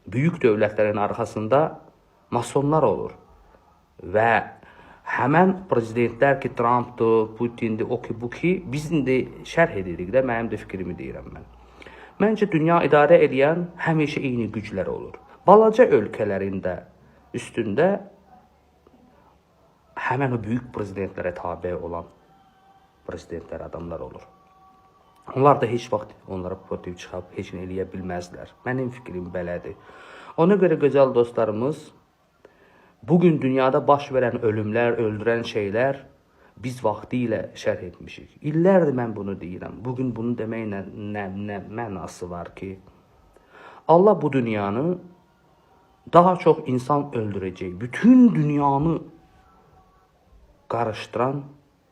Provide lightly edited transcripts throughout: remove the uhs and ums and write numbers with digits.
Böyük dövlətlərin arxasında masonlar olur. Və həmən prezidentlər ki, Trumpdır, Putindir, o ki, bu ki, biz indi şərh edirik də, mənim də fikrimi deyirəm mən. Məncə dünya idarə edən həmişə eyni güclər olur. Balaca ölkələrin də üstündə həmən o böyük prezidentlərə tabe olan prezidentlər, adamlar olur. Onlar da heç vaxt onlara protiv çıxıb heç nə eləyə bilməzlər. Mənim fikrim belədir. Ona görə gözəl dostlarımız, bugün dünyada baş verən ölümlər, öldürən şeylər biz vaxtilə şərh etmişik. İllərdir mən bunu deyirəm. Bugün bunu deməklə nə mənası var ki? Allah bu dünyanı daha çox insan öldürəcək. Bütün dünyanı qarışdıran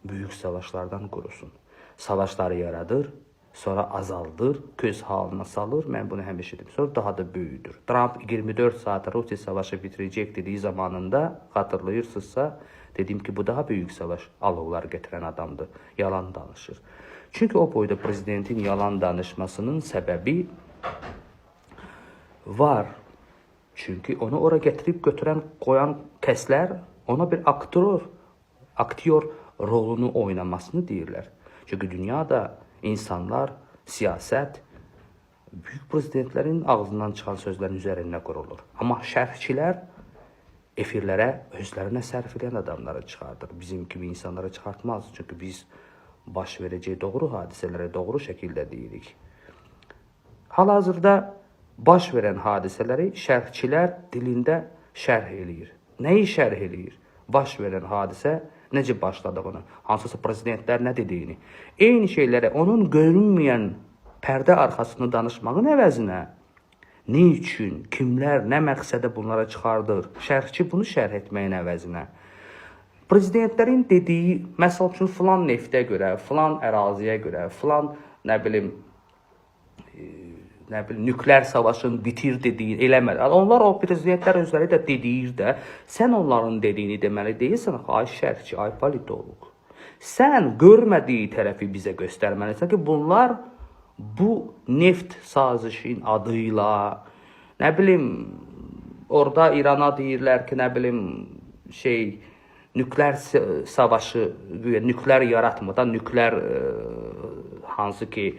böyük savaşlardan qorusun. Savaşları yaradır, sonra azaldır, köz halına salır. Mən bunu həmişə deyim. Sonra daha da böyüdür. Trump 24 saat Rusiya savaşı bitirəcək dediyi zamanında xatırlayırsınızsa, dedim ki, bu daha böyük savaş alovlar gətirən adamdır. Yalan danışır. Çünki o boyda prezidentin yalan danışmasının səbəbi var. Çünki onu ora gətirib götürən, qoyan kəslər ona bir aktyor rolunu oynamasını deyirlər. Çünki dünyada insanlar, siyasət böyük prezidentlərin ağzından çıxan sözlərin üzərində qurulur. Amma şərhçilər efirlərə özlərinə sərf edən adamları çıxardır. Bizim kimi insanları çıxartmaz. Çünki biz baş verəcək doğru hadisələri doğru şəkildə deyirik. Hal-hazırda baş verən hadisələri şərhçilər dilində şərh eləyir. Nəyi şərh eləyir? Baş verən hadisə necə başladığını, hansısa prezidentlər nə dediyini. Eyni şeyləri onun görünməyən pərdə arxasını danışmağın əvəzinə nə üçün, kimlər, nə məqsədə bunlara çıxardır, şərhçi bunu şərh etməyin əvəzinə prezidentlərin dediyi, məsəl üçün filan neftə görə, filan əraziyə görə, filan nə bilim nükleer savaşın bitir dediyi eləmədi. Onlar o prezidentlər özləri də dediyir də, sən onların dediyini deməli deyilsən, ay şərhçi, ay politoloq. Sən görmədiyi tərəfi bizə göstərməlisən ki, bunlar bu neft sazişin adıyla, nə bilim, orada İrana deyirlər ki, nə bilim, nükleer savaşı, güya nükleer yaratmadan, nükleer hansı ki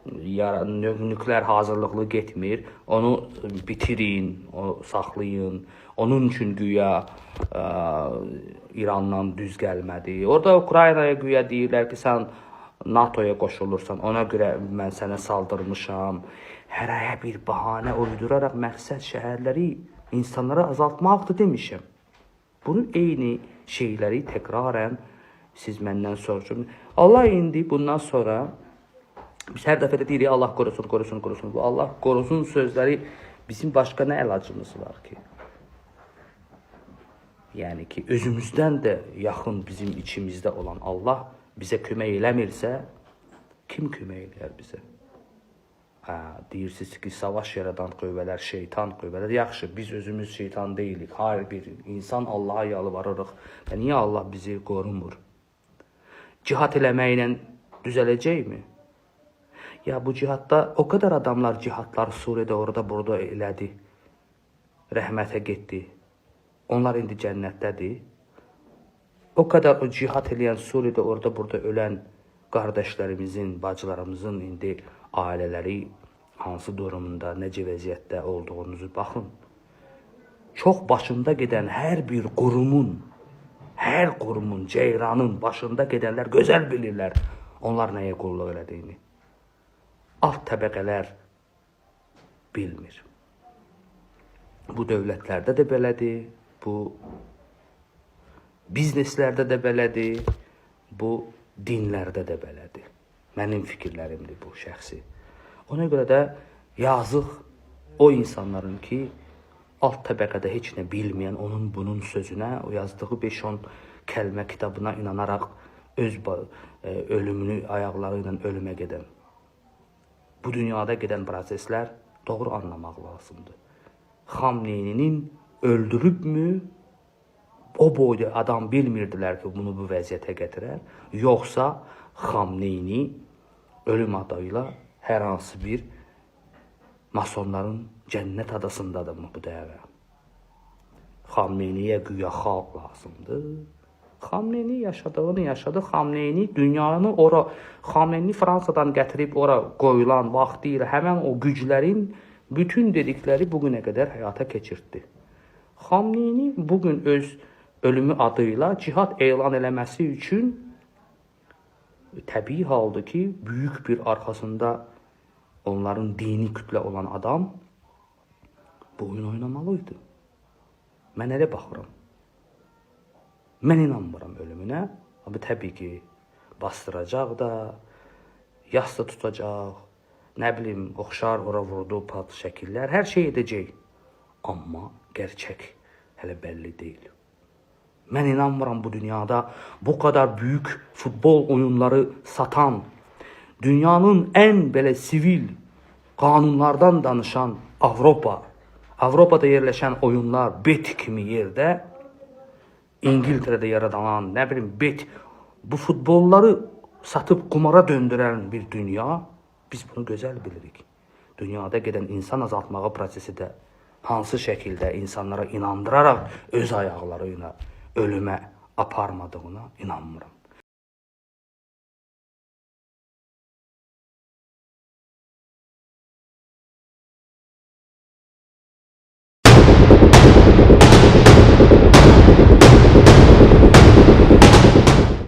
nükleer hazırlıqlı getmir, onu bitirin, o saxlayın. Onun üçün güya İrandan düz gəlmədi. Orada Ukraynaya güya deyirlər ki, sən NATO-ya qoşulursan, ona görə mən sənə saldırmışam. Hərəyə bir bahanə uyduraraq məqsəd şəhərləri insanları azaltmaqdır demişəm. Bunu eyni şeyləri təkrarən siz məndən soruşun. Allah indi bundan sonra biz hər dəfə də deyirik Allah qorusun, qorusun, qorusun. Bu Allah qorusun sözləri bizim başqa nə əlacımız var ki? Yəni ki, özümüzdən də yaxın bizim içimizdə olan Allah bizə kömək eləmirsə, kim kömək eləyər bizə? Hə, deyirsiniz ki, savaş yaradan qüvvələr, şeytan qüvvələr. Yaxşı, biz özümüz şeytan deyilik. Hayır, bir insan Allaha yalvarırıq. Və niyə Allah bizi qorumur? Cihad eləməklə düzələcəkmi? Ya bu cihadda o qədər adamlar cihadlar Suriyedə, orada, burada elədi. Rəhmətə getdi. Onlar indi cənnətdədir. O qədər o cihad eləyən Suriyedə, orada, burada ölən qardaşlarımızın, bacılarımızın indi ailələri hansı durumda, necə vəziyyətdə olduğunuzu baxın. Çox başında gedən hər bir qurumun, hər qurumun, ceyranın başında gedənlər gözəl bilirlər onlar nəyə qulluq elədiyini. Alt təbəqələr bilmir. Bu dövlətlərdə də belədir, bu bizneslərdə də belədir, bu dinlərdə də belədir. Mənim fikirlərimdir bu şəxsi. Ona görə də yazıq o insanların ki, alt təbəqədə heç nə bilməyən onun bunun sözünə, o yazdığı 5-10 kəlmə kitabına inanaraq öz ölümünü ayaqları ilə ölümə gedən. Bu dünyada gedən proseslər doğru anlamaq lazımdır. Xamneyninin öldürübmü? O boyda adam bilmirdilər ki, bunu bu vəziyyətə gətirər. Yoxsa Xamneyni ölüm adıyla hər hansı bir masonların Cənnət adasındadır mı bu dəvə? Xamneyniyə güya xalq lazımdır. Xamneyni yaşadığını yaşadı. Xamneyni dünyanı ora, Xamneyni Fransadan gətirib ora qoyulan vaxtı ilə həmən o güclərin bütün dedikləri bu günə qədər həyata keçirtdi. Xamneyni bugün öz ölümü adıyla cihad elan eləməsi üçün təbii haldır ki, böyük bir arxasında onların dini kütlə olan adam bu oyun oynamalıydı. Mən elə baxıram. Mən inanmıram ölümünə. Amma təbii ki, bastıracaq da, yas da tutacaq, nə bilim, oxşar ora vurdu, pat şəkillər, hər şey edəcək. Amma gerçək hələ bəlli deyil. Mən inanmıram bu dünyada bu kadar büyük futbol oyunları satan, dünyanın ən belə sivil qanunlardan danışan Avropa, Avropada yerləşən oyunlar bet kimi yerdə, İngiltərədə yaradılan, nə bilim bet, bu futbolları satıb qumara döndürən bir dünya, biz bunu gözəl bilirik. Dünyada gedən insan azaltmağı prosesi də hansı şəkildə insanlara inandıraraq öz ayaqları ilə ölümə aparmadığına inanmıram.